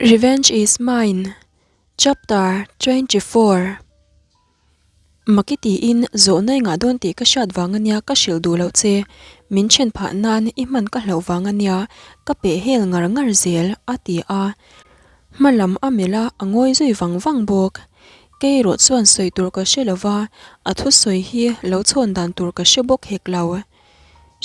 Revenge is mine Chapter 24 Maki tiin zawhna i ngah dawn tih ka hriat vang ania ka hrilh duh loh che, min then phah nan i hman ka hlauh vang ania ka peh hel ngar ngar zel a ti a. Hma lam a melh a a ngawi zui vang vang bawk. Kei erawh chuan sawi tur ka hre lova, a thusawi hi lo chhawn dan tur ka hre bawk hek lo.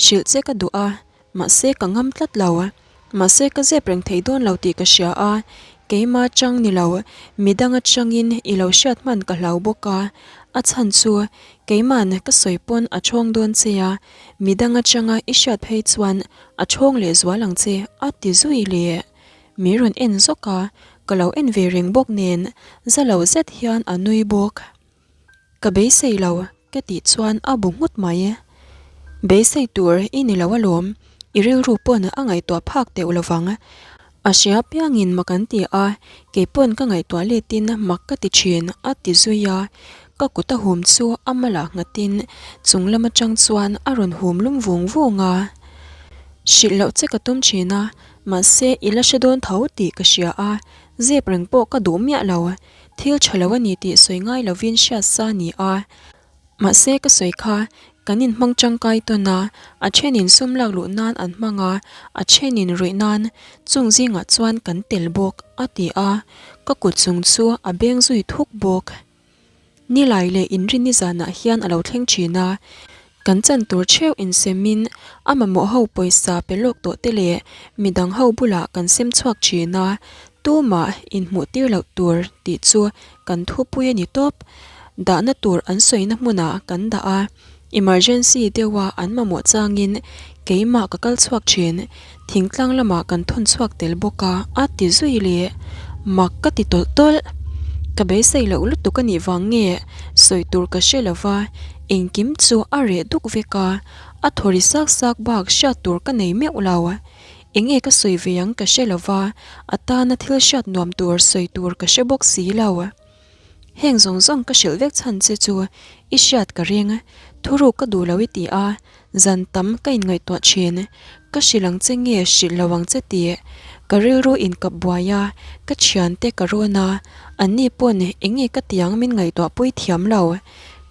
Hrilh che ka duh a, Mahse ka ngam tlat lo. Mahse ka zep reng thei dawn lo tih ka hria a, keima chang ni lo, midang atangin i lo hriat hman ka hlau bawk a. A chhan chu keima'n ka sawi pawn a chhawng dawn che a, midang atanga i hriat phei chuan a chhawng leh zual ang che a ti zui leh. Mi rawn en zawk a, ka lo en ve reng bawk nen za lo zet hian a nui bawk. Ka beisei lo ka tih chuan a bu nghut mai. Beisei tur i ni lo alawm, i rilru pawn a ngaihtuah phak teuh lovang. A hria piangin mak an ti a, kei pawn ka ngaihtuah letin mak ka ti thin a ti zui a. Ka kut a hum chu a malah nghatin chung lam atang chuan a rawn hum lum vung vung a. Hrilh loh che ka tum thin a, mahse i la hre dawn tho tih ka hria a, zep reng pawh ka duh miah lo. Thil tha lo a ni tih sawi ngai lovin hriat sa a ni a. Mahse ka sawi kha, kan inhmang tangkai tawn a, a thenin sum lak luh nan an hmang a, a thenin ruih nan, chung zingah chuan kan tel bawk, a ti a, ka kut chung chu a beng zui thuk bawk. Nilai leh inrinni zanah hian a lo thleng thin a, Kan chan tur theuh insemin a mamawh ho pawisa pe lawk tawh te leh midang ho bulah kan sem chhuak thin a, tumah inhmuh tir loh tur tih chu kan thupui a ni tawp. Dahna tur an sawina hmunah kan dah a, emergency deuha an mamawh changin keimah ka kal chhuak thin, thingtlang lamah kan thawn chhuak tel bawk a, a ti zui leh. Mak ka ti tawlh tawlh. Ka beisei loh lutuk a nih vang nge sawi tur ka hre lo va, engkim chu a reh duk vek a, a thaw ri sak sak bak hriat tur ka nei meuh lo. Enge ka sawi ve ang ka hre lo va, a tana thil hriat nuam tur sawi tur ka hre bawk si lo. Heng zawng zawng ka hrilh vek chhan che chu i hriat ka ring, thuruk ka duh lo i ti a, zan tam ka inngaihtuah thin. Ka hrilh ang che nge hrilh lo ang che tih ka rilru inkap buai a, ka thiante ka rawn a, anni pawn eng nge ka tiang min ngaihtuah pui thiam lo.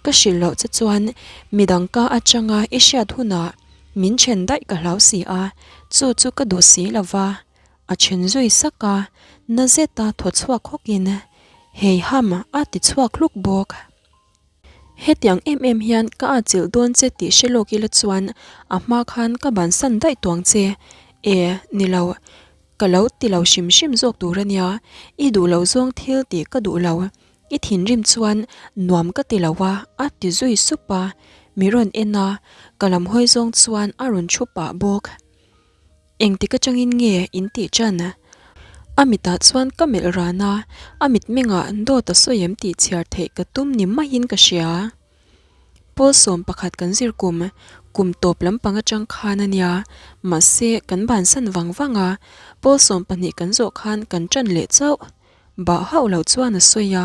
Ka hrilh loh che chuan midang ka atanga i hriat hunah min then daih ka hlau si a, chu chu ka duh si lo va. A then zui sak a, na zeta thaw chhuak hawkin, Hei ham a ti chhuak hluk bawk. Hetiang em em hian ka atchilh dawn che tih hre lawk ila chuan a hma khan ka bansan daih tuang che. E, ni lo. Ka lo ti lo hrim hrim zawk tur a nia, i duh lo zawng thil tih ka duh lo. I thinrim chuan nuam ka ti lo a, a ti zui sup a. Mi rawn en a, ka lam hawi zawng chuan a rawn thu pah bawk. Engtik atangin nge in tih ṭan? A mitah chuan ka melh ran a, a mitmengah dawt a sawi em tih chhiar theih ka tum ni maiin ka hria. Pawl 11 kan zir kum, kum tawp lampang atang khan a nia, mahse kan bansan vang vang a, pawl 12 kan zawh khan kan ṭan leh chauh. Bah hauh lo chuan a sawi a.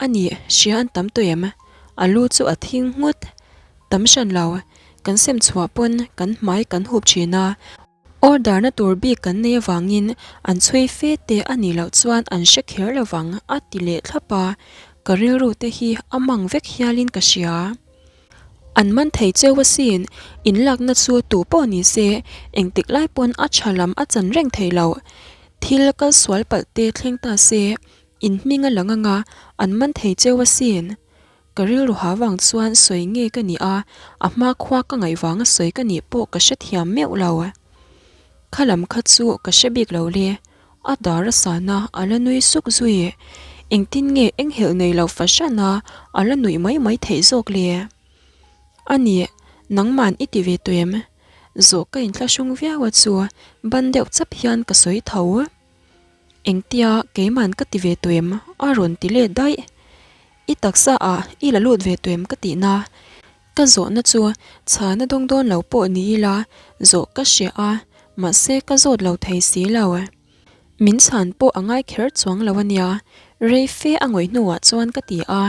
A nih, hria an tam tawh em? A lu chu a thing nghut. Tam hran lo, kan sem chhuah pawn kan hmai kan hup thin a. Order na tur bik kan nei avangin an chhui fe te a nih loh chuan an hre kher lo vang a ti leh thlap a, ka rilru te hi a mang vek hialin ka hria. An man thei cheu asin, inlakna chu tu pawh ni se engtik lai pawn a tha lam a chan reng thei lo. Thil kal sual palh te thleng ta se In hming a lang anga an man thei cheu asin. Ka rilru ha vang chuan sawi nge ka nih a, a hma khua ka ngaih vanga sawi ka nih pawh ka hre thiam meuh lo. Kha lam kha chu ka hre bik lo le. A dar a san a, a la nui suk zui. Engtin nge enghelh nei lo fahran a, a la nuih mai mai theih zawk le? A nih, nangman i ti ve tawh em? Zawh ka inthlahrung viau a chu ban deuh chap hian ka sawi tho. Engtia keiman ka ti ve tawh em? A rawn ti let daih. I taksa ah i la lut ve tawh em ka tih na. Ka zawhna chu chhana dawng dawn lo pawh ni ila zawh ka hria a, mahse ka zawt lo thei si lo. Min chhan pawh a ngai kher chuang lo a nia, rei fe a ngawih hnuah chuan ka ti a,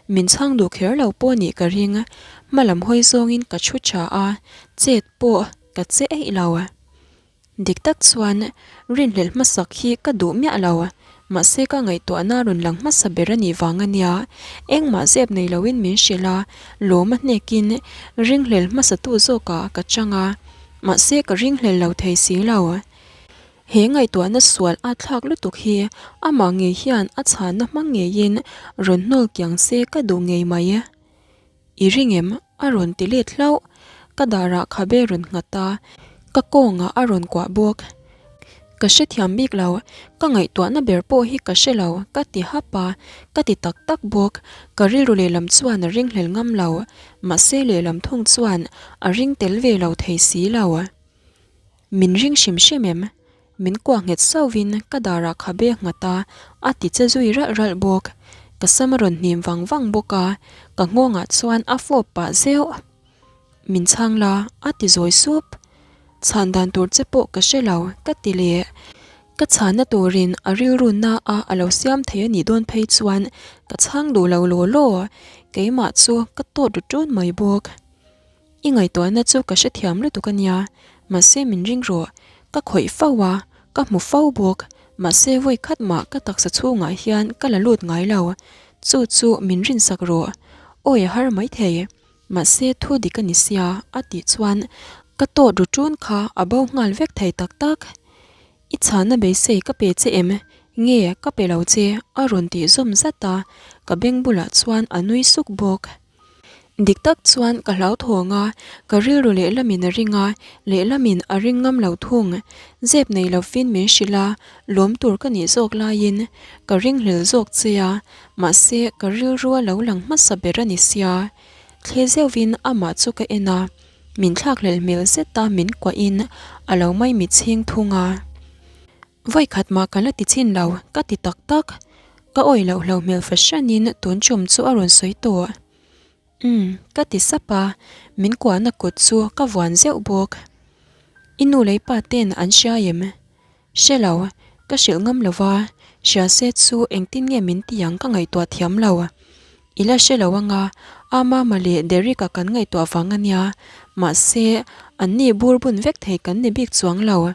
min chhang duh kher lo pawh nih ka ring. Hmalam hawi zawngin ka thu tha a, chet pawh ka che eih lo. Dik tak chuan rinhlelh hmasak hi ka duh miah lo, mahse ka ngaihtuahna rawn lang hmasa ber a nih vang a nia. Engmah zep nei loin min hrilh a, lawm a hnekin ringhlel hmasatu zawkah ka chang a, mahse ka ringhlel lo thei si lo. He ngaihtuahna sual a thlak lutuk hi amah ngei hian a chhanna hmang ngeiin rawn hnawl kiang se ka duh ngei mai. I ring em? A rawn ti let hlauh. Ka darah khabe rawn nghat a, ka kawngah a rawn kuah bawk. Ka hrethiam bik lo, ka ngaihtuahna ber pawh hi ka hre lo, ka ti hap a, ka ti tak tak bawk. Ka rilru lehlam chuan a ringhlel ngam lo, mahse lehlam thung chuan a ring tel ve lo thei si lo. Min ring hrim hrim em? Min kuah nghet sauhin ka darah khabe nghat a, a ti che zui ralh ralh bawk. Ka sam a rawn hnim vang vang bawk a, ka nghawngah chuan a fawp pah zeuh. Min chhang la, a ti zawi sup. Chhan dan tur che pawh ka hre lo, ka ti leh. Ka chhanna turin a rilru na a a lo siam thei a nih dawn phei chuan ka chhang duh lo law law. Keimah chu ka tawt ru ṭun mai bawk. I ngaihtuahna chu ka hrethiam lutuk a nia, mahse min ring rawh, ka khawih fo a, ka hmu fo bawk, mahse vawi khat mah ka taksa chhungah hian ka la lut ngai lo, chu chu min rinsak rawh, awi a har maithei, mahse thu dik a ni sia a tih chuan ka tawt ru ṭun kha a bo nghal vek thei tak tak. I chhanna beisei ka pe che em? Nge ka pe lo che? a rawn tih zawm zat a, ka beng bulah chuan a nui suk bawk. Dik tak chuan ka hlauthawng a, ka rilru lehlamin a ring a, lehlamin a ring ngam lo thung. Zep nei lovin min hrilh a, lawm tur ka nih zawk laiin ka ringhlel zawk che a, mahse ka rilru a lo lang hmasa ber a ni sia. Thle zeuhin amah chu ka en a, min thlakhlelh hmel zeta min kuahin a lo maimit chhing thung a. Vawi khat mah ka la ti chin lo, ka ti tak tak. Ka awih loh hlo hmel fahranin tun chum chu a rawn sawi tawh. Umm, ka ti sap a, min kuahna kut chu ka vuan zeuh bawk. I nu lei pa ten an hria em? Hre lo, ka hrilh ngam lo va, hria se chu engtin nge min ti ang ka ngaihtuah thiam lo. I la hre lo anga, a mama leh Derek-a kan ngaihtuah vang a nia, mahse anni bur bun vek thei kan ni bik chuang lo.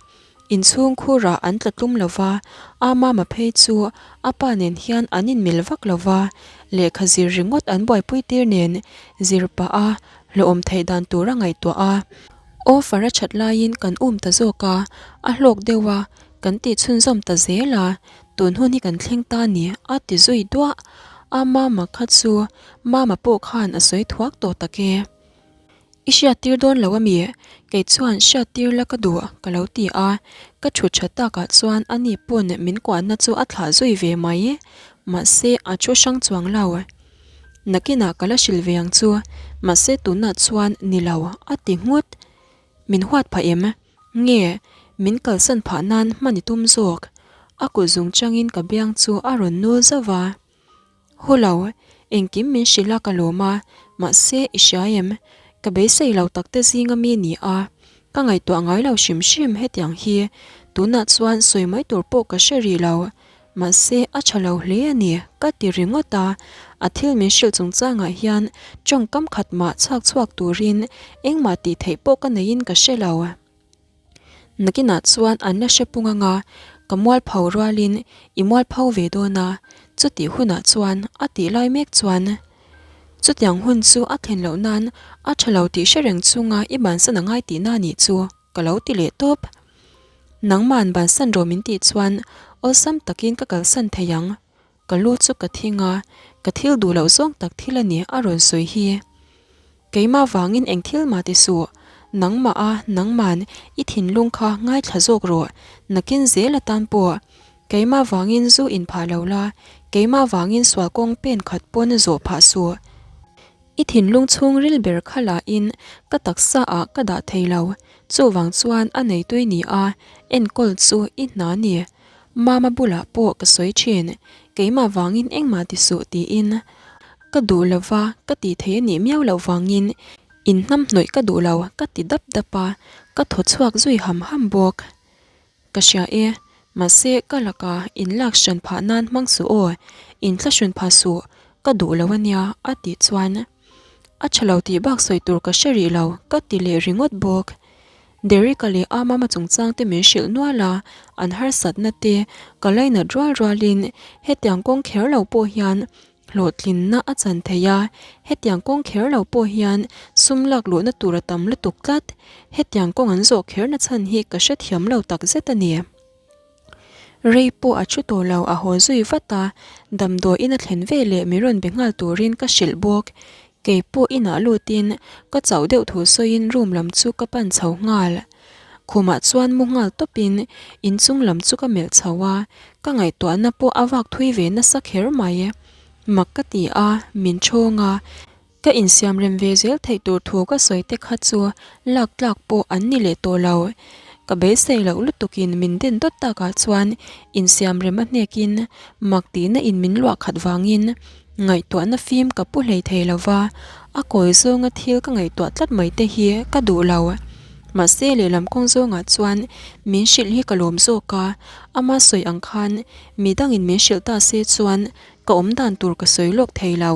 Inchhung khurah an tla tlum lo va, a mama phei chu a pa nen hian an inmil vak lo va, lehkha zir ringawt an buaipui tir nen zir pah a hlawhawm theih dan tur a ngaihtuah a. Offer a that laiin kan um ta zawk a, a hlawk deuh a, kan tih chhunzawm ta zel a, tun hun hi kan thleng ta ni a ti zui duah. A mama kha chu mama pawh khan a sawi thuak tawh tak e. I hriattir dawn lo ami? Kei chuan hriattir la ka duh ka lo ti a, ka thu tha takah chuan ani pawn min kuahna chu a thlah zui ve mai. Mahse a thu hrang chuang lo. Nakinah ka la hrilh ve ang chu, mahse tunah chuan ni lo a ti nghut. Min huat phah em? Nge min kalsan phah nan hman i tum zawk? A kut zung changin ka biang chu a rawn nul zauh va. Haw lo, engkim min hrilh a ka lawm a, mahse i hria em? Ka beisei lo tak te zinga mi ni a, ka ngaihtuah ngai lo hrim hrim hetiang hi, tunah chuan sawi mai tur pawh ka hre rih lo, mahse a tha lo hle a ni ka ti ringawt a, a thil min hrilh chungchangah hian tawngkam khat mah chhak chhuak turin engmah tih theih pawh ka neiin ka hre lo. Nakinah chuan an la hre pung anga, ka mualpho rualin i mualpho ve dawn a, chutih hunah chuan a tih lai mek chuan chutiang hun chu a thlen loh nan a tha lo tih hre reng chunga i bansan a ngai tihna a nih chu ka lo ti leh tawp. Nangman bansan rawh min tih chuan awlsam takin ka kalsan thei ang. Ka lu chu ka thing a, ka thil duh loh zawng tak thil a ni a rawn sawi hi. Keimah vangin eng thil mah ti suh, nangmah a nangman i thinlung kha ngaithla zawk rawh, nakin zel atan pawh. Keimah vangin zu in phah lo la, keimah vangin sual kawng pen khat pawn zawh phah suh. I thinlung chhungril ber kha lahin ka taksa ah ka dah thei lo, chuvang chuan a neitui ni a enkawl chu i hna ni. Mama bulah pawh ka sawi thin, keimah vangin engmah ti suh tiin ka duh lova ka tih thei a nih miau loh vangin in hnamhnawih ka duh lo ka ti dap dap a, ka thaw chhuak zui ham ham bawk. Ka hria e, mahse ka laka in lak hran phah nan hmang suh aw, in thla hran phah suh, ka duh lo a nia a tih chuan a tha lo tih bak sawi tur ka hre rih lo ka ti leh ringawt bawk. Derek-a leh a mama chungchang te min hrilh nual a, an harsatna te ka lainat rual rualin hetiang kawng kher lo pawh hian hlawhtlinna a chan thei a, hetiang kawng kher lo pawh hian sum lak luhna tur a tam lutuk tlat. Hetiang kawng an zawh kherna chhan hi ka hrethiam lo takzet a ni. Rei pawh a thu tawh lo a haw zui vat a, damdawiin a thlen ve leh min rawn be nghal turin ka hrilh bawk. Kei pawh inah lutin ka chauh deuh thu sawiin room lam chu ka pan chho nghal. Khumah chuan mu nghal tawpin inchung lam chu ka melh chho a, ka ngaihtuahna pawh a vak thui ve nasa kher mai. Mak ka ti a, min ṭhawng a. Ka insiam rem ve zel theih tur thu ka sawi te kha chu lak tlak pawh an ni leh tawh lo. Ka beisei loh lutukin min den dawt takah chuan insiam rem a hnekin mak tihna in min luah khat vangin ngaihtuahna fim ka pu hlei thei lo va, a kawi zawnga thil ka ngaihtuah tlat mai te hi ka duh lo. Mahse lehlam kawng zawngah chuan min hrilh hi ka lawm zawk a, ama sawi ang khan midangin min hrilh ta se chuan ka awmdan tur ka sawi lawk thei lo.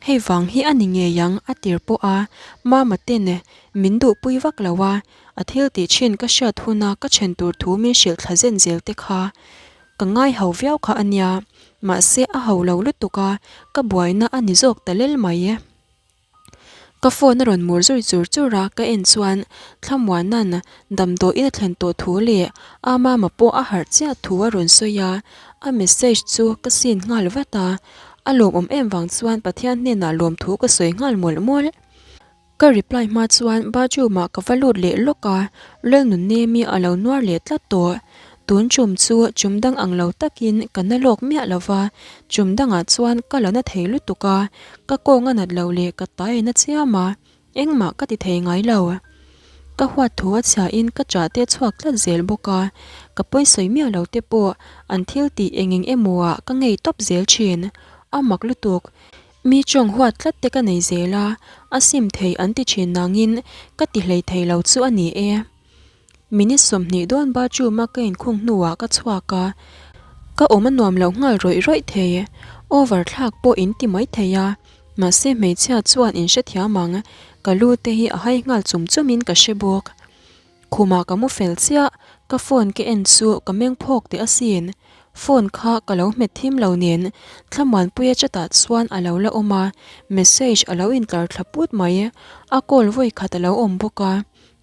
Hei vang hi a ni ngei ang a tir pawh a, Mama ten min duhpui vak lo a, a thil tih thin ka hriat huna ka then tur thu min hrilh thla zen zel te kha ka ngai ho viau kha a nia, mahse a ho lo lutuk a, ka buaina a ni zawk ta lel mai. Ka phone a rawn mur zui chur chur a, ka en chuan Thlamuana'n damdawiin a thlen tawh thu leh a mama pawh a harh chiah thu a rawn sawi a, a message chu ka sin nghal vat a, a lawmawm em vang chuan Pathian hnenah lawmthu ka sawi nghal mawlh mawlh. Ka reply hma chuan bathroom ah ka va lut leh lawk a, Lalnunnemi a lo nuar leh tlat tawh. Tun chum chu chum dang ang lo takin ka na lawk miah lo va, chum dangah chuan ka la na thei lutuk a, ka kawng a nat loh leh ka tai a na chiam a, engmah ka ti thei ngai lo. Ka huat thu a chhiahin ka chah te chhuak tlat zel bawk a, ka pawisawi miah lo te pawh an thil tih eng eng emaw ah ka ngei tawp zel thin. A mak lutuk. Mi chawng huat tlat te ka nei zel a, a sim thei an ti thin nangin ka ti hlei thei lo chu a ni e. Minute 20 dawn bathroom a ka inkhung hnuah ka chhuak a, ka awm a nuam loh nghal rawih rawih thei. Over thlak pawh in ti mai thei a, mahse hmeichhia chuan in hrethiam ang, ka lu te hi a hai nghal chum chum in ka hre bawk. Khumah ka mu fel chiah, ka phone ka en chu ka meng phawk teh asin. Phone kha ka lo hmet thim lo nen Thlamuanpuia chatah chuan a lo la awm a, message a lo intlar thla put mai, a call vawi khat a lo awm bawk a.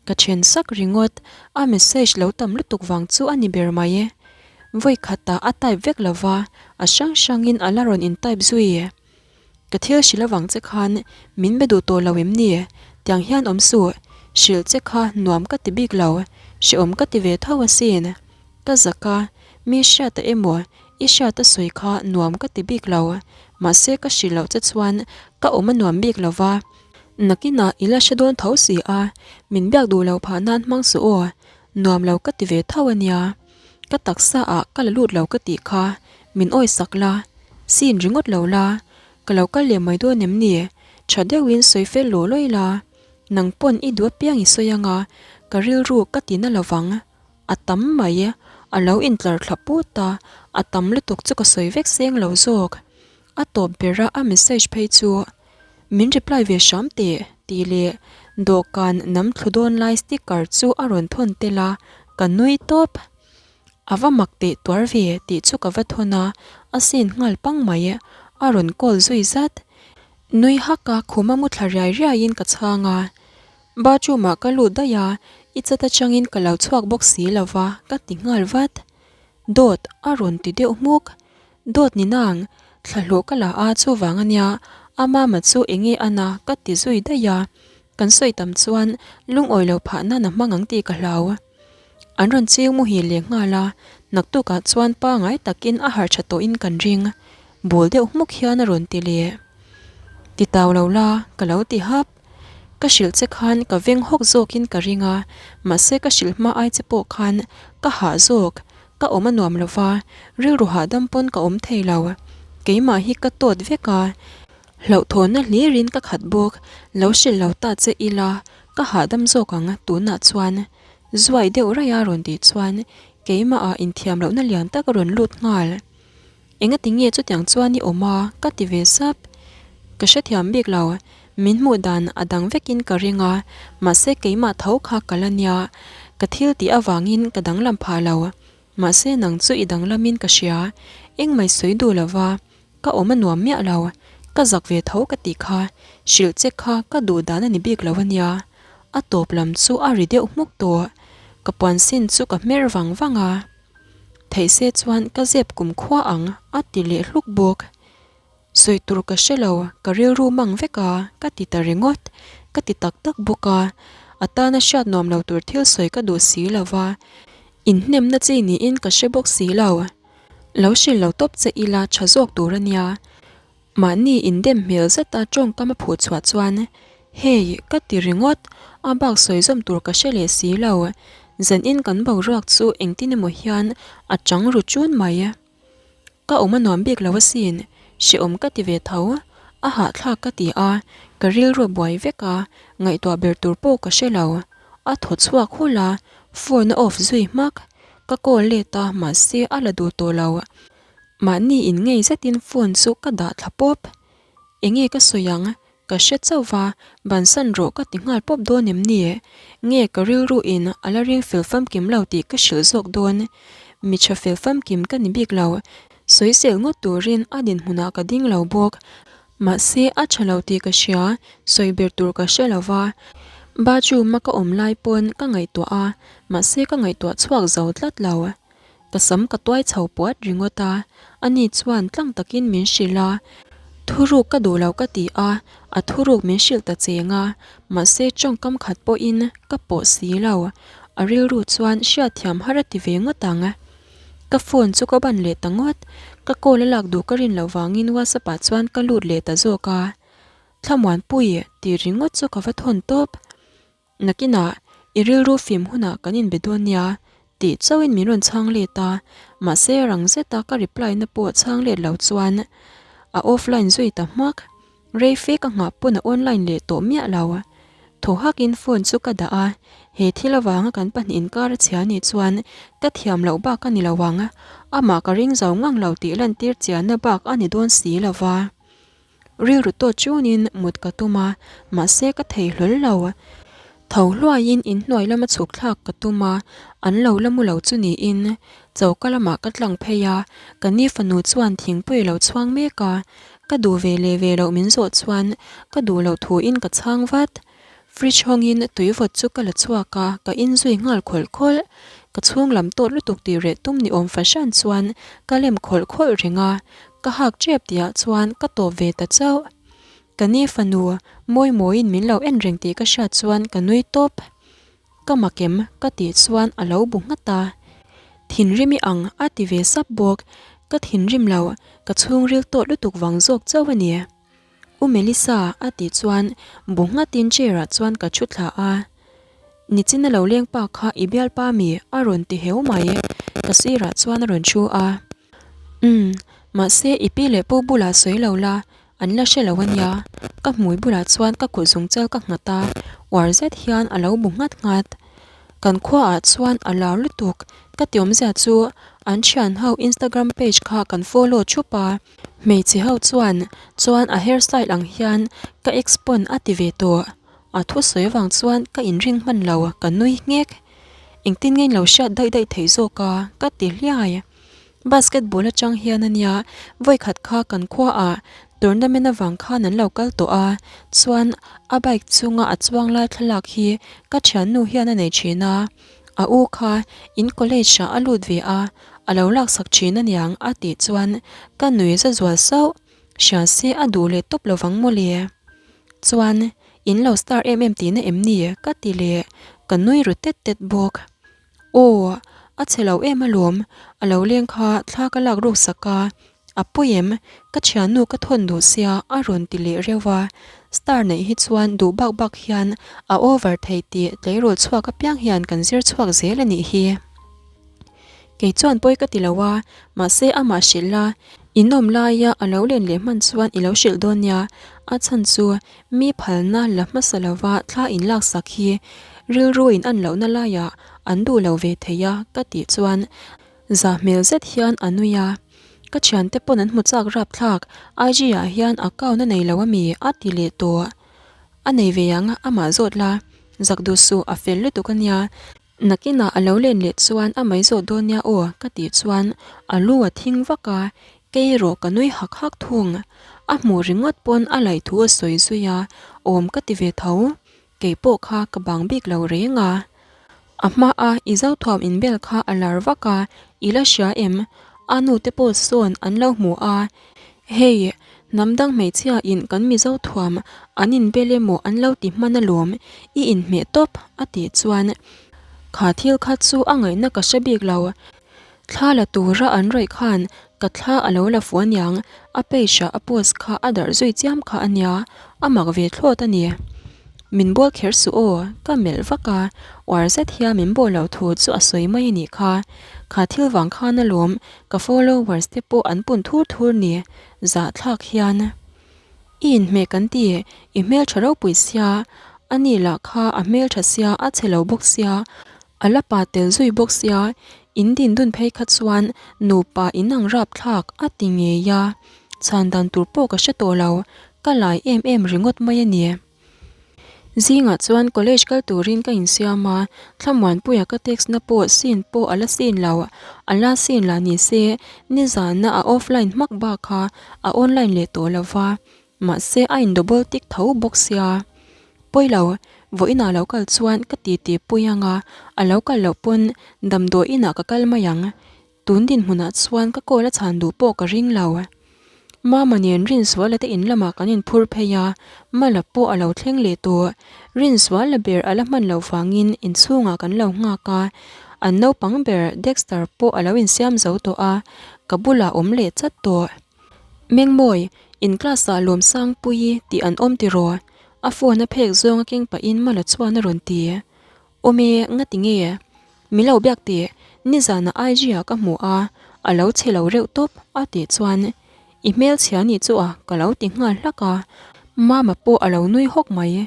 Ka then sak ringawt, a message lo tam lutuk vang chu a ni ber mai e. Vawi khatah a type vek lo va, a hrang hrangin a la rawn in type zui. Ka thil hrilh avang che khan min be duh tawh lo em ni? Tiang hian awm suh, hrilh che kha nuam ka ti bik lo, hrehawm ka ti ve tho asin. Ka zak a, mi hriata emaw i hriata sawi kha nuam ka ti bik lo, mahse ka hrilh loh che chuan ka awm a nuam bik lo va. Nakinah i la hre dawn tho si a, min biak duh loh phah nan hmang suh aw, nuam lo ka ti ve tho a nia. Ka taksa ah ka la lut lo ka tih kha, min awi sak la, sin ringawt lo la, ka lo kal leh mai dawn em ni? Tha deuhin sawi fel law lawi la, nang pawn i duh apiang i sawi anga, ka rilru ka ti na lovang, a tam mai, a lo intlar thla put a, a tam lutuk chu ka sawi vek seng lo zawk. A tawp bera a message phei chu Min reply ve hram teh tih leh dawhkan nam thlu dawn lai sticker chu a rawn thawn tel a, ka nui tawp. A va mak teh tuar ve tih chu ka va thawn a, a sin nghal pang mai. A rawn call zui zat. Nui hak a khuma mu thla riai riaiin ka chhang a. Bathroom ah ka lut daih a, i chat atangin ka lo chhuak bawk si lo va ka ti nghal vat. Dawt a rawn ti deuh hmuk. Dawt ni nang, thla hlawh ka la a chuvang a nia, a mama chu enge a na ka ti zui daih a, kan sawi tam chuan lungawi lo phah nan a hmang ang tih ka hlau. An rawn chiu muhil leh nghal a, naktukah chuan pangai takin a harh tha tawhin kan ring, bul deuh hmuk hian a rawn ti leh. Ti tau lo la, ka lo ti hap. Ka hrilh che khan ka veng hawk zawkin ka ring a, mahse ka hrilh hma ai che pawh khan ka hah zawk, Ka awm a nuam lo va, rilru hahdam pawn ka awm thei lo. Keimah hi ka tawt vek a, hlauhthawnna hlirin ka khat bawk. Lo hrilh lo ta che ila, ka hahdam zawk ang tunah chuan. Zuai deuh raih a rawn tih chuan keimahah inthiam lohna lian tak a rawn lut nghal. Engati nge chutiang chuan i awm a? ka ti ve sap. Ka hrethiam bik lo. Min hmuh dan a dang vekin ka ring a, mahse keimah tho kha ka la nia. Ka thil tih avangin ka danglam phah lo. Mahse nang chu i danglamin ka hria. Engmai sawi duh lova ka awm a nuam miah lo. Ka zak ve tho ka tih kha, hrilh che kha ka duh dan a ni bik lo a nia. A tawp lam chu a ri deuh hmuk tawh. Ka puan sin chu ka hmer vang vang a. Theih se chuan ka zep kum khua ang a ti leh hluk bawk. Sawi tur ka hre lo, ka rilru mang vek a, ka ti ta ringawt. Ka ti tak tak bawk a, a tana hriat nuam lo tur thil sawi ka duh si lo va, inhnemna chi niin ka hre bawk si lo. Lo hrilh lo tawp che ila tha zawk tur a nia. Mahni indem hmel zeta tawngkam a phuh chhuah chuan, Hei, ka ti ringawt, a bak sawi zawm tur ka hre leh si lo. Zanin kan boruak chu engtin emaw hian a chang ru chun mai. Ka awm a nuam bik lo asin, hrehawm ka ti ve tho, a hahthlak ka ti a, ka rilru a buai vek a, ngaihtuah ber tur pawh ka hre lo. A thaw chhuak hulh a, phone a off zui hmak. Ka call let a, mahse a la duh tawh lo. Mahni in ngei zetin phone chu ka dah thla pawp. Enge ka sawi ang? Ka hre chauh va, bansan rawh ka ti nghal pawp dawn em ni? Nge ka rilru in a la ring fel famkim lo tih ka hrilh zawk dawn? Mi tha fel famkim ka ni bik lo, sawisel ngawt turin a dinhmunah ka ding lo bawk. Mahse a tha lo tih ka hria, sawi ber tur ka hre lo va. Bathroom a ka awm lai pawn ka ngaihtuah a, mahse ka ngaihtuah chhuak zo tlat lo. Ka sam ka tuai chho puat ringawt a, ani chuan tlang takin min hrilh a, Thuruk ka duh lo ka ti a, a thuruk min hrilh ta cheng a, mahse tawngkam khat pawhin ka pawh si lo, a rilru chuan hriatthiam har a ti ve ngawt ang. Ka phone chu ka ban leh ta ngawt, ka call a lak duh ka rin loh vangin WhatsApp ah chuan ka lut leh ta zawk a, Thlamuanpui tih ringawt chu ka va thawn tawp. Nakinah i rilru fim hunah kan inbe dawn nia tih chauhin min rawn chhang let a, mahse rang zeta ka reply na pawh chhang let lo chuan a offline zui ta hmak. Rei fe ka nghah pawn a online leh tawh miah lo. Thaw hakin phone chu ka dah a, he thil avanga kan pahnih inkar a chhia nih chuan ka thiam loh bak a ni lo ang, amah ka ring zo ngang lo tih lantir chianna bak a ni dawn si lo va. Rilru tawt chunin mut ka tum a, mahse ka thei hlawl lo. Tho hluaiin inhnuai lama chhuk thlak ka tum a, an lo la mu lo chu niin choka lamah ka tlang phei a, ka ni fanu chuan thingpui a lo chhuang mek a, ka duh ve leh ve loh min zawh chuan ka duh loh thuin ka chhang vat. Fridge hawngin tui vawt chu ka la chhuak a, ka inzui nghal khawlh khawlh. Ka chhung lam tawt lutuk tih reh tum ni awm fahran chuan ka lem khawlh khawlh reng a, ka hak tep tihah chuan ka tawp ve ta chauh. Ka ni fanu mawi mawiin min lo en reng tih ka hriat chuan ka nui tawp. Ka mak em? ka tih chuan a lo bu nghat a. Thinrim i ang a ti ve sap bawk. Ka thinrim lo, ka chhungril tawt lutuk vang zawk chauh a ni. U Melissa a tih chuan bu nghatin chair ah chuan ka thu thla a, Nichina lo leng pa kha i bialpa mi a rawn ti heu mai, ka sirah chuan a rawn thu a. Umm, mahse i pi leh pu bulah sawi lo la, an la hre lo a nia, ka hmui bulah chuan ka kut zungchal ka nghat a, uar zet hian a lo bu nghat nghat. Kan khuaah chuan a lar lutuk, ka ti awmzia chu an thian ho Instagram page kha kan follow thup a, Hmeichhe ho chuan chuan a hair style ang hian ka ex pawn a ti ve tawh. A thusawi avang chuan ka inring hman lo, ka nui nghek. Engtin nge lo hriat daih daih theih zawk a, ka ti hliai. Basketball atang hian a nia, vawikhat kha kan khuaah tournament avang khan an lo kal tawh a, chuan a bike chunga a chuang lai thlalak hi ka thiannu hian a nei thin a. A u kha in college ah a lut ve a, a lo laksak thin aniang a tih chuan ka nui za zual sauh, hria se a duh leh tawp lovang mawle. Chuan in lo star em em tihna em ni ka ti leh ka nui ru tet tet bawk. Aw, a chhe lo em alawm, a lo leng kha thla ka lak ruk sak a, A pawi em? Ka thiannu ka thawn duh sia a rawn ti leh reuh a, star neih hi chuan duh bak bak hian a over thei tih tleirawl chhuak apiang hian kan zir chhuak zel a nih hi. Kei chuan pawi ka ti lo a, mahse amah hrilh la, in awm laia a lo len leh hman chuan i lo hrilh dawn nia, a chhan chu mi phalna la hmasa lova thla in laksak hi rilru in an lohna laiah an duh lo ve thei a ka tih chuan Zah hmel zet hian a nui a, Ka thiante pawn an hmu chak rapthlak, IG ah hian account a nei lo ami? a ti leh tawh. A nei ve ang, amah zawt la, zak duh suh, a fel lutuk a nia. Nakinah a lo len leh chuan a mai zawt dawn nia aw ka tih chuan a lu a thing vak a, kei erawh ka nui hak hak thung. A hmuh ringawt pawn a laih thu a sawi zui a, awm ka ti ve tho. Kei pawh kha ka bang bik lo reng a. A hma a i zothuam inbel kha a lar vak a, i la hria em? A nu te pawh sawn an lo hmu a, hei hnam dang hmeichhia in kan mizo thuam an inbel emaw an lo ti hman alawm, i inhmeh tawp a tih chuan kha thil kha chu a ngaihna ka hre bik lo. Thla la tura an rawih khan ka thla a lo la fuh aniang, a page ah a post kha a darh zui chiam kha ania, a mak ve thlawt a ni. Min bawl kher suh aw, ka melh vak a, uar zet hian min bawl loh thu chu a sawi mai a nih kha. Kha thil vang khan alawm ka followers te pawh an pun thur thur ni, zahthlak hian. I inhmeh kan ti, i hmeltha ropui sia, ani lah kha a hmeltha sia a chhe lo bawk sia, A la pa tel zui bawk sia, in din dun phei kha chuan nupa in ang rap thlak a ti ngei a, chhan dan tur pawh ka hre tawh lo, ka lai em em ringawt mai a ni. Zingah chuan college kal turin ka insiam a, Thlamuanpuia ka text na pawh scene pawh a la scene lo, a la scene lah ni se nizana a offline hmak bak kha a online leh tawh lo va, Mahse a in double tick tho bawk sia. Pawi lo, vawiinah lo kal chuan ka ti ti pui ang a, a lo kal loh pawn damdawi inah ka kal mai ang. Tun dinhmunah chuan ka call a chhan duh pawh ka ring lo. Mama nen Rinzuala te in lamah kan inphur phei a, Mala pawh a lo thleng leh tawh. Rinzuala ber a la hman loh vangin inchhungah kan lo nghak a, an naupang ber Dexter pawh a lo insiam zo tawh a, ka bulah awm leh chat tawh. Mengmawi, in class ah Lawmsangpuii tih an awm tiraw? A phone a phek zawng a keng pahin Mala chuan a rawn ti. Awm e, ngati nge? Mi lo biak tih, nizanah IG ah ka hmu a, a lo chhe lo reuh tawp a tih chuan I hmelchhia nih chu a ka lo ti nghal hlak a, Mama pawh a lo nui hawk mai.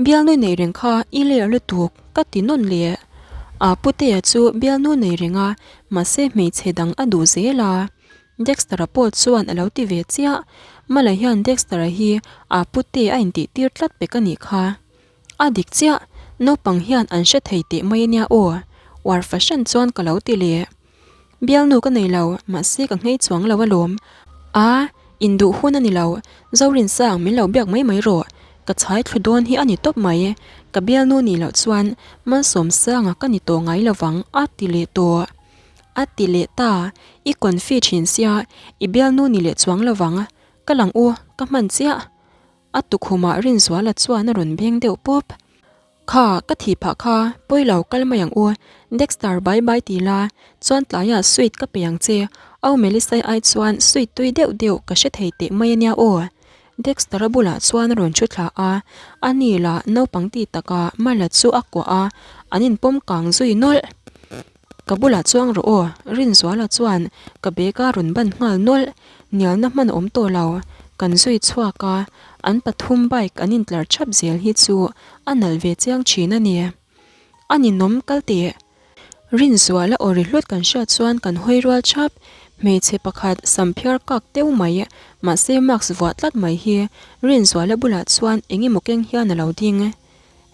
Bialnu nei reng kha i ler lutuk ka ti nawn leh. A putea chu bialnu nei reng a, mahse hmeichhe dang a duh zel a. Dexter-a pawh chuan a lo ti ve chiah. Mala hian Dexter-a hi a pute a intih tir tlat pek a nih kha. A dik chiah, naupang hian an hre thei teh mai ania aw, uar fahran chuan ka lo ti leh. Bialnu ka nei lo, mahse ka nghei chuang lo alawm. A, induh hun a ni lo, Zorinsang min lo biak mai mai rawh, ka chhai thlu dawn hi a ni tawp mai. Ka bialnu nih loh chuan Malsawmsanga ka ni tawh ngai lovang a ti leh tawh. A ti leh ta, i confi thin sia, i bialnu ni leh chuang lovang, ka lang u, ka hman chiah. A tukhumah Rinzuala chuan a rawn beng deuh pawp. Kha, ka thih phah kha, pawi lo kal mai ang u, Dexter bye bye ti la, chuan tlaiah sweet ka pe ang che, au Melisai ai chuan sweet tui deuh deuh ka hre thei teh mai ania aw. Dexter-a bulah chuan a rawn thu thla a, a ni lah naupang ti taka Mala chu a kuah a, an inpawm kang zui nawlh. Ka bulah chuang rawh aw, Rinzuala chuan ka bag a rawn ban nghal nawlh. Hnialna hman a awm tawh lo, kan zui chhuak a, an pathum bike an intlar thap zel hi chu a nalh ve chiang thin a ni. A ninawm kal teh. Rinzuala aw ri hlut kan hriat chuan kan hawi rual thap, hmeichhe pakhat sam phiar kak deuh mai, mahse mask vuah tlat mai hi Rinzuala bulah chuan eng emaw keng hian a lo ding.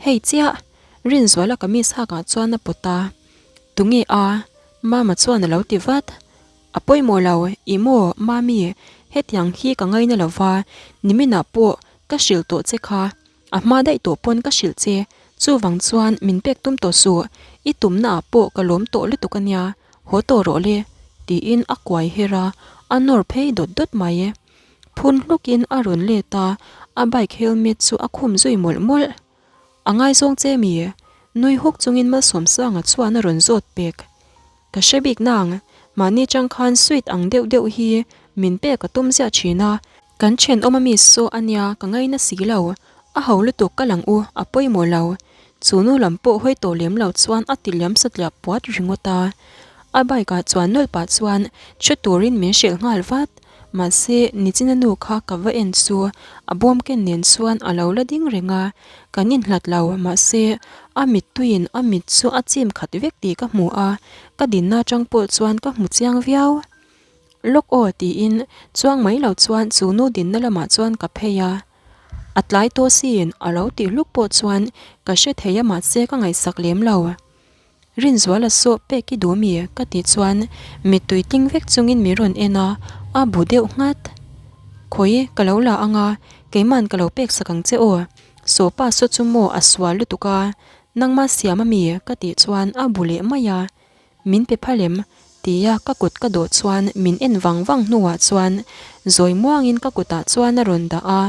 Hei chiah! Rinzuala kamis hakah chuan a pawt a, Tunge a? Mama chuan a lo ti vat. A pawimawh lo, ih maw Mami, hetiang hi ka ngaina lo va, niminah pawh ka hrilh tawh che kha, a hma daih tawh pawn ka hrilh che, chuvang chuan min pek tum tawh suh, i tumna ah pawh ka lawm tawh lutuk a nia, haw tawh rawh le, tiin a kuai her a, a nawr phei dawt dawt mai. Phun hlukin a rawn let a, a bike helmet chu a khum zui mawlh mawlh. A ngaizawng che mi? Nui huk chungin Malsawmsanga chuan a rawn zawt pek. Ka hre bik nang, mahni chang khan sweet ang deuh deuh hi min pek a tum ziah thin a. Kan thenawm ami saw a nia ka ngaina si lo, a ho lutuk ka lang u, a pawimawh lo. Chu nu lam pawh hawi tawh lem lo chuan a ti liam satliah puat ringawt a. A bike ah chuan nawlh pah chuan thu turin min hrilh nghal vat. Mahse, nichina nu kha ka va en chu a bawm ken nen chuan a lo la ding reng a, kan inhlat lo, mahse, a mittuiin a mit chu a chim khat vek tih ka hmu a, ka dinna atang pawh chuan ka hmu chiang viau. Lawk aw tiin chuang mai lo chuan chu nu dinna lamah chuan ka phei a. A tlai tawh sin a lo tih hluk pawh chuan ka hre thei a mahse ka ngaihsak lem lo. Rinzuala saw pek i duh mi? ka tih chuan mittui tling vek chungin min rawn en a, a bu deuh nghat. Khawi ka lo la ang a, keiman ka lo pek sak ang che aw. Sawpa saw chu maw a sual lutuk a, nangma siam a mi? ka tih chuan a bu leh mai a. Min pe phal em? tia ka kut ka dawh chuan min en vang vang hnuah chuan zawi muangin ka kutah chuan a rawn dah a,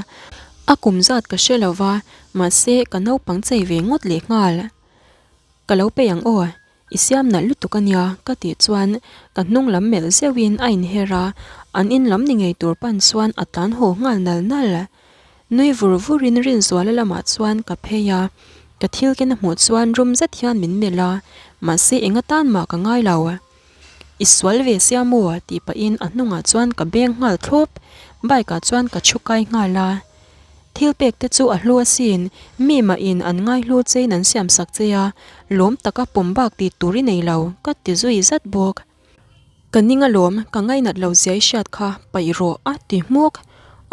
a kum zat ka hre lo va, mahse ka naupang chei ve ngawt lehnghal. Ka lo peih ang aw, i siam nalh lutuk a nia ka tih chuan ka hnung lam melh zeuhin a inher a, an in lam ni ngei tur pan chuan a tlan haw nghal nal nal. Nui vur vurin Rinzuala lamah chuan ka phei a, ka thil ken a hmuh chuan rum zet hian min melh a, mahse eng atan mah ka ngai lo. I sual ve sia maw? tih pahin a hnungah chuan ka beng nghal thlawp, bike ah chuan ka thu kai nghal a. Thil pek te chu a hlu asin, mi mahin an ngaihlu chein an siam sak che a, lawm taka pawm bak tih tur i nei lo, ka ti zui zat bawk. Ka ning alawm, ka ngainat lo zia i hriat kha, paih rawh, a ti hmuk.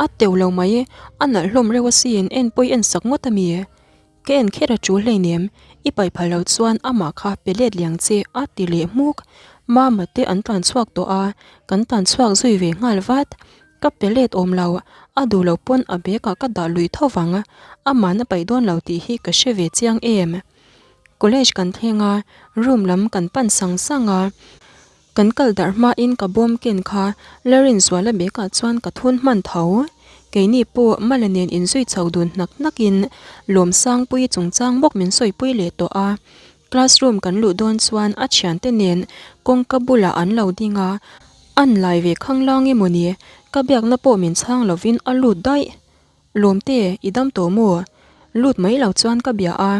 A teuh lo mai, a nalh hlawm reuh asin, en pawi en sak ngawt a mi? Ka en kher a tul hleinem, i paih phal lo chuan amah kha pe let liang che, a ti leh hmuk. Mama te an tlan chhuak tawh a, kan tlan chhuak zui ve nghal vat. Ka pe let awm lo, a duh lo pawn a bag ah ka dah lui tho vang, aman a paih dawn lo tih hi ka hre ve chiang em. College kan thleng a, room lam kan pan sang sang a, kan kal darh hmain ka bawm ken kha Larinzuala bag ah chuan ka thun hman tho. Keini pawh Mala nen inzui chho dun hnak hnakin Lawmsangpuii chungchang bawk min sawipui leh tawh a. Classroom kan luh dawn chuan a thiante nen kawngka bulah an lo ding a, an lai ve khanglang emawni ka biakna pawh min chhang lovin a lut daih. Lawmte, i dam tawh maw? Lut mai lo chuan ka bia a,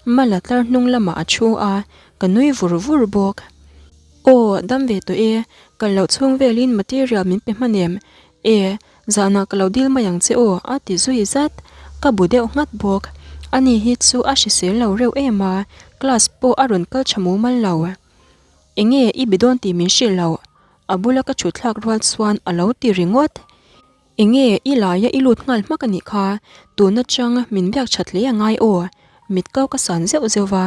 Mala tlar hnung lamah a thu a, ka nui vur vur bawk. Aw, dam ve tawh e, kal loh chhung velin material min pe hman em? E, zanah ka lo dil mai ang che aw, a ti zui zat. Ka bu deuh nghat bawk. Ani hi chu a hrisel lo reuh em a, class pawh a rawn kal tha mumal lo. Enge i be dawn tih min hrilh loh? A bula ka thut thlak rual chuan a lo ti ringawt. Enge i laia i lut nghal hmak a nih kha, tun atang min biak that hle a ngai aw, mit kau ka san zeuh zeuh va.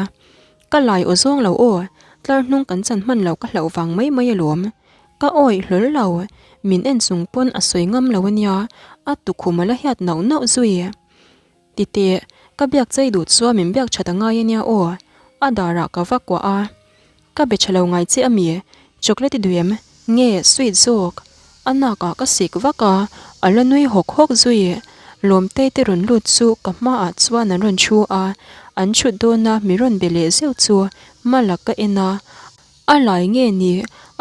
Ka lai aw zawng lo aw, tlar hnung kan chan hman lo ka hlauh vang mai mai alawm. Ka awih hlawl lo, min en chung pawn a sawi ngam lo a nia, a tukhum a la hiat nauh nauh zui. Titeh, ka biak chei duh chuan min biak that a ngai a nia aw, a darah ka va kuah a. Ka be tha lo ngai che ami? Chocolate i duh em? Nge sweet zawk? A nakah ka sik vak a, a la nui hawk hawk zui. Lawmtei te rawn lut chu ka hmaah chuan an rawn thu a, an thut dawna mi rawn be leh zeuh chu Mala ka en a, a lai nge ni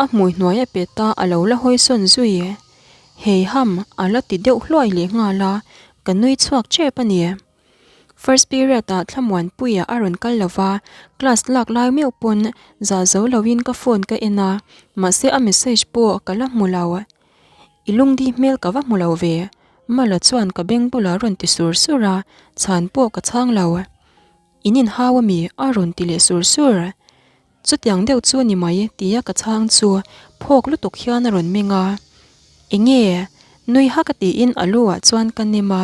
a hmui hnuai a pet a, a lo la hawisawn zui. Heiham a la ti deuh hluai leh nghal a, ka nui chhuak tep a ni. First period ah Thlamuanpuia a rawn kal lova, class lak lai meuh pawn za zo loin ka phone ka en a, mahse a message pawh ka la hmu lo. I lungdi hmel ka va hmu lo ve, Mala chuan ka beng bulah a rawn ti sur sur a, chhan pawh ka chhang lo. In inhau ami? a rawn ti leh sur sur. Chutiang deuh chu ni mai tia ka chhang chu phawk lutuk hian a rawn meng a. Enge? Nui hak a tiin a lu ah chuan ka nem a.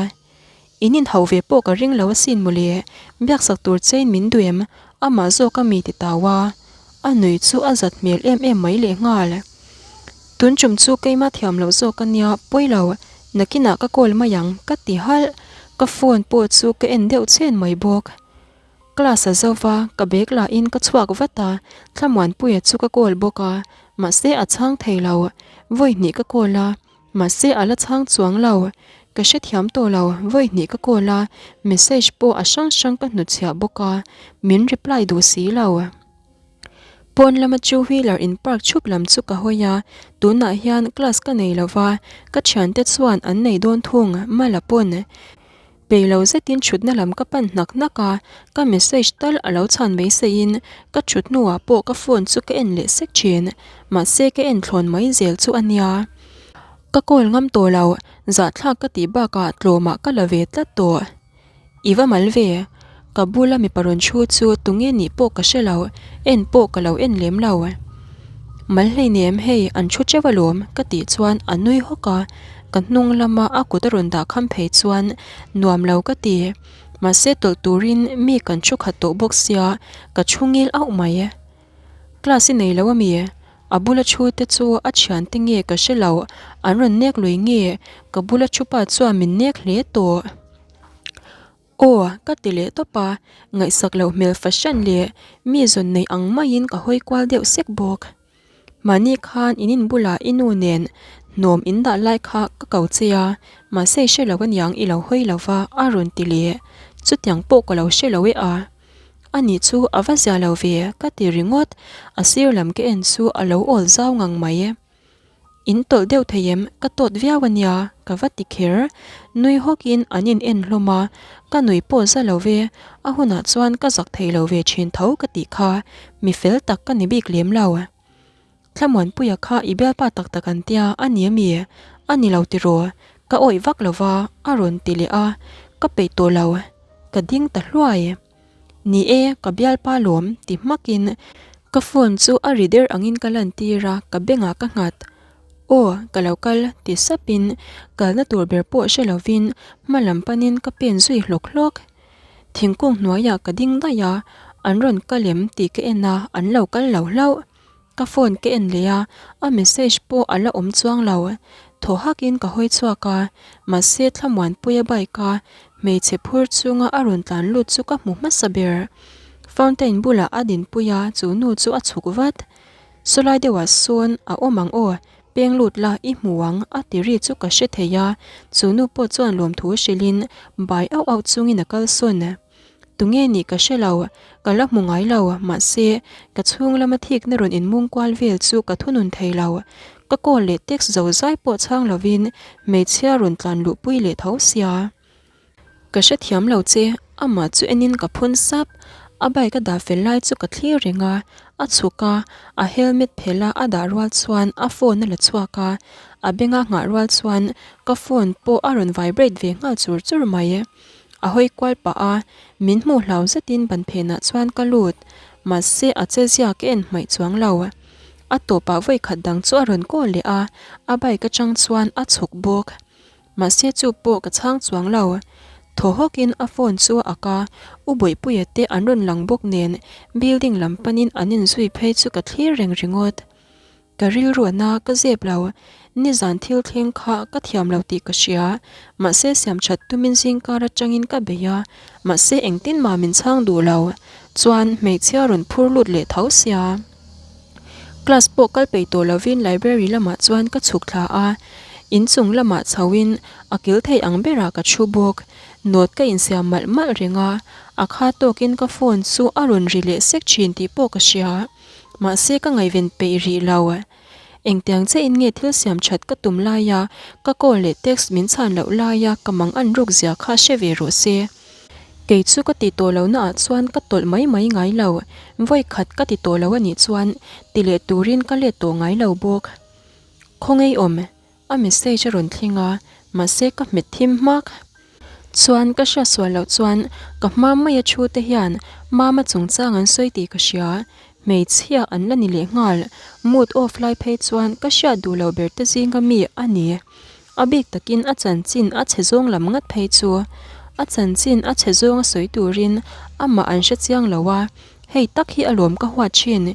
In inhauh ve pawh ka ring lo asin mawle, biaksak tur chein min duh em? Amah zawk a mi ti tau a. A nui chu a zat hmel em em mai lehnghal. Tun tum chu keima thiam loh zawk a nia, pawi lo, nakinah ka call mai ang ka ti halh. Ka phone pawh chu ka en deuh chen mai bawk. Class a zo va, ka bag lah in ka chhuak vat a, Thlamuanpuia chu ka call bawk a, mahse a chhang thei lo. Vawi hnih ka call a, mahse a la chhang chuang lo. Ka hrethiam tawh lo, vawi hnih ka call a, message pawh a hrang hrang ka hnutchhiah bawk a, min reply duh si lo. Pawn lama two wheeler in park thup lam chu ka hawi a, tunah hian class ka nei lo va, ka thiante chuan an nei dawn thung, Mala pawn. Pei lo zetin thutna lam ka pan hnak hnak a, ka message tal a lo chhan mai seihin ka thut hnuah pawh ka phone chu ka en leh sek thin, mahse ka en thlawn mai zel chu a nia. Ka call ngam tawh lo, zahthlak ka tih bakah tlawmah ka la ve tlat tawh. I va mal ve, ka bula mipa rawn thu chu tunge nih pawh ka hre lo, en pawh ka lo en lem lo. Mal hleinem hei an thu teuh alawm ka tih chuan a nui hawk a. Ka hnung lama a kut a rawn dah kham phei chuan nuam lo ka ti. Mahse tawlh turin mi kan thu khat tawh bawk sia, ka thu ngil auh mai. Class i nei lo ami? A bula thu te chu a thian te nge ka hre lo, an rawn nek lui nge? Ka bula thu pa chuan min nek hle tawh. Aw, ka ti leh tawp a, ngaihsak loh hmel fahran leh mi zawn nei ang maiin ka hawi kual deuh sek bawk. Mahni khan in in bulah i nu nen hnawm in dah lai kha ka ko che a, mahse i hre lo aniang i lo hawi lo va a rawn ti leh. Chutiang pawh ka lo hre lo e a. Ani chu a va zia lo ve ka ti ringawt, a sir lam ka en chu a lo awl zau ngang mai. In tawlh deuh thei em? Ka tawt viau a nia, ka va ti kher. Nui hawkin an in en hlawm a, ka nui pawh za lo ve, a hunah chuan ka zak thei lo ve thin tho ka tih kha, mi fel tak ka ni bik lem lo. Thlamuanpuia kha i bialpa tak tak an tia a ni ami? A ni lo tiraw? Ka awih vak lo va, a rawn ti leh a, ka peih tawh lo, ka ding ta hluai. Ni e, ka bialpa lawm, ti hmakin ka phone chu a ri der angin ka lantir a, ka bengah ka nghat. Aw, ka lo kal, ti sapin kalna tur ber pawh hre lovin hma lam panin ka pen zui hlawk hlawk. Thingkung hnuaiah ka ding daih a, an rawn kal em tih ka en a, an lo kal lo hlauh. Ka phone ka en leh a, a message pawh a la awm chuang lo. Thaw hakin ka hawi chhuak a, mahse Thlamuanpuia bike a hmeichhe phur chunga a rawn tlan lut chu ka hmu hmasa ber. Fountain bulah a dinpui a, chu nu chu a chhuk vat. Sawlai deuhah sawn a awm ang aw, peng lut la i hmu ang a ti ri chu ka hre thei a, chu nu pawh chuan lawmthu hrilhin bai auh auh chungin a kalsawn. Tunge nih ka hre lo, ka la hmu ngai lo, mahse, ka chhung lama thikna rawn inmung kual vel chu ka thunun thei lo. Ka call leh text zo zai pawh chhang lovin hmeichhia rawn tlan luhpui leh tho sia. Ka hrethiam lo che, amah chu enin ka phun sap. A bike a dah fel lai chu ka thlir reng a, a chhuk a, a helmet phel a a dah rual chuan a phone a la chhuak a, a benga nghah rual chuan ka phone pawh a rawn vibrate ve nghal chur chur mai. A hawi kual pah a, min hmuh hlau zetin ban phenah chuan ka lut. Mahse a che zia ka en hmaih chuang lo. A tawpah vawi khat dang chu a rawn kawl leh a, a bike atang chuan a chhuk bawk. Mahse chu pawh ka chhang chuang lo. Thaw hawkin a phone chu a ak a, U Bawihpuia te an rawn lang bawk nen building lam panin an inzui phei chu ka thlir reng ringawt. Ka rilruahna ka zep lo, nizan thil thleng kha ka thiam lo tih ka hria, mahse siam that tumin zingkar atangin ka bei a, mahse engtin mah min chhang duh lo, chuan hmeichhia rawn phur lut leh tho sia. Class pawh kal peih tawh lovin library lamah chuan ka chhuk thla a, inchung lamah chhoin a kil thei ang berah ka thu bawk, note ka insiam malh malh reng a, a kha tawkin ka phone chu a rawn ri leh sek thin tih pawh ka hria. Mahse ka ngaihven peih rih lo. Engtiang chiahin nge thil siam that ka tum laia ka call leh text min chhan loh laia ka mang an ruk zia kha hre ve rawh se. Kei chu ka ti tawh lohna ah chuan ka tawlh mai mai ngai lo. Vawi khat ka ti tawh lo a nih chuan ti leh turin ka let tawh ngai lo bawk. Khawngaih awm. A message a rawn thleng a, mahse ka hmet thim hmak. Chuan ka hriat sual loh chuan ka hma maia thu te hian Mama chungchang an sawi tih ka hria, hmeichhia an la ni leh nghal, mood off lai phei chuan ka hriat duh loh ber te zinga mi a ni. A bik takin a chanchin a chhe zawng lam ngat phei chu. A chanchin a chhe zawng a sawi turin amah an hre chiang lo a, Hei tak hi alawm ka huat thin,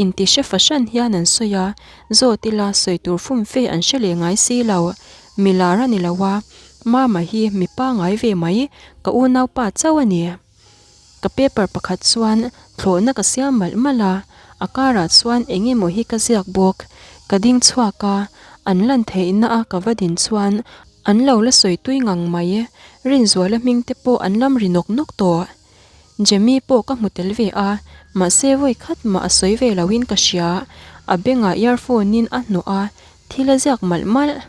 inti hre fahran hian an sawi a, zawt ila sawi tur fum fe an hre leh ngai si lo. Mi lar a ni lo a, Mama hi mi pangai ve mai, ka unaupa chauh a ni. Ka paper pakhat chuan thlawhna ka siam malh malh a, a karah chuan eng emaw hi ka ziak bawk. Ka ding chhuak a, an lan theihna a ka va din chuan an lo la sawi tui ngang mai, Rinzuala hming te pawh an lam ri nawk nawk tawh. Jemmy pawh ka hmu tel ve a, mahse vawi khat mah a sawi ve loin ka hria. A bengah earphone in a hnawh a, thil a ziak malh malh.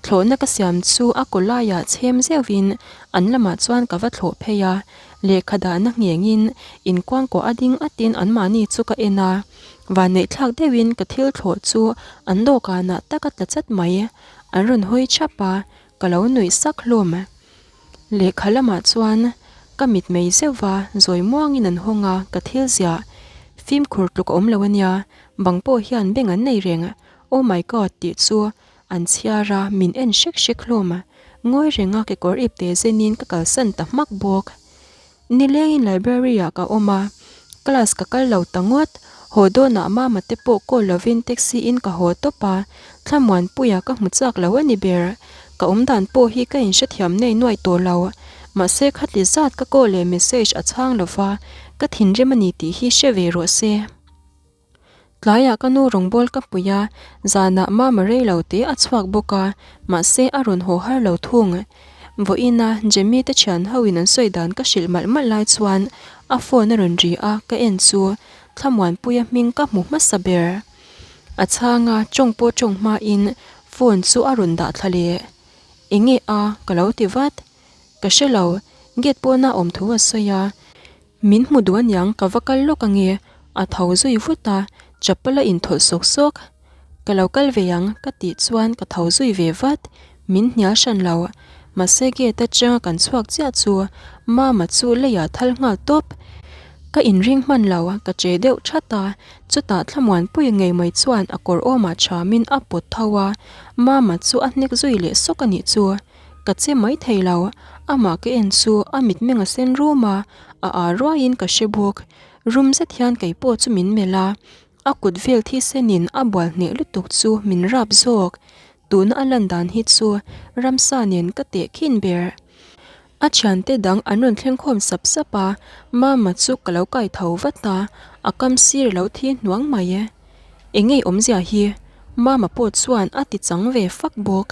Thlawhna ka siam chu a kaw laiah chhem zeuhin an lamah chuan ka va thlawh phei a, lehkha dahna nghengin inkuangkuah a ding atin anmahni chu ka en a. Vanneihthlak deuhin ka thil thlawh chu an dawhkanah tak a tla chat mai. An rawn hawi thap a, ka lo nuih sak hlawm. Lehkha lamah chuan ka mit mei zeuh va, zawi muangin an hawng a, ka thil ziah. Fimkhur tluk a awm lo a nia, bang pawh hian beng an nei reng. Oh my God tih chu An chhiar a, min en hrek hrek hlawm. Ngawi renga kekawr ipte zenin ka kalsan ta hmak bawk. Nilengin library ah ka awm a, class ka kal lo ta ngawt. Haw dawnah mama te pawh call lovin taxi in ka haw tawp a, Thlamuanpuia ka hmu chak lo a ni ber. Ka awm dan pawh hi ka inhrethiam nei nuai tawh lo. Mahse khatli zat ka call leh message a chhang lova, ka thinrim a ni tih hi hre ve rawh se. Tlaiah ka nu rawngbâwl ka pui a, zanah mama rei lo te a chhuak bawk a, mahse a rawn haw har lo thung. Vawiina Jemmy te thian hoin an sawi dan ka hrilh malh malh lai chuan a phone a rawn ri a, ka en chu Thlamuanpuia hming ka hmu hmasa ber. A chhang a, tawng pawh tawng hmain phone chu a rawn dah thla leh. Enge a? ka lo ti vat. Ka hre lo, gate pawna awm thu a sawi a. Min hmu duh aniang ka va kal lawk ange, a tho zui vut a, chapal a inthawlh sawk sawk. Ka lo kal ve ang ka tih chuan ka tho zui ve vat, min hnial hran lo. Mahse gate atanga kan chhuak chiah chu Mama chu leiah thal nghal tawp. Ka inring hman lo, ka che deuh that a, chutah Thlamuanpuia ngei mai chuan a kawr awmah thamin a pawt tho a, Mama chu a hnek zui leh sawk a nih chu. Ka che mai thei lo, amah ka en chu a mitmeng a sen rum a, a ar ruaiin ka hre bawk. Rum zet hian kei pawh chu min melh a, a kut vel thisenin a bual hneh lutuk chu min rap zawk. Tuna a lan dan hi chu ramsa nen ka teh khin ber. A thiante dang an rawn thleng khawm sap sap a, Mama chu ka lo kai tho vat a, a kam sir lo thi hnuang mai. Engei awmzia hi? Mama pawh chuan a ti chang ve fak bawk.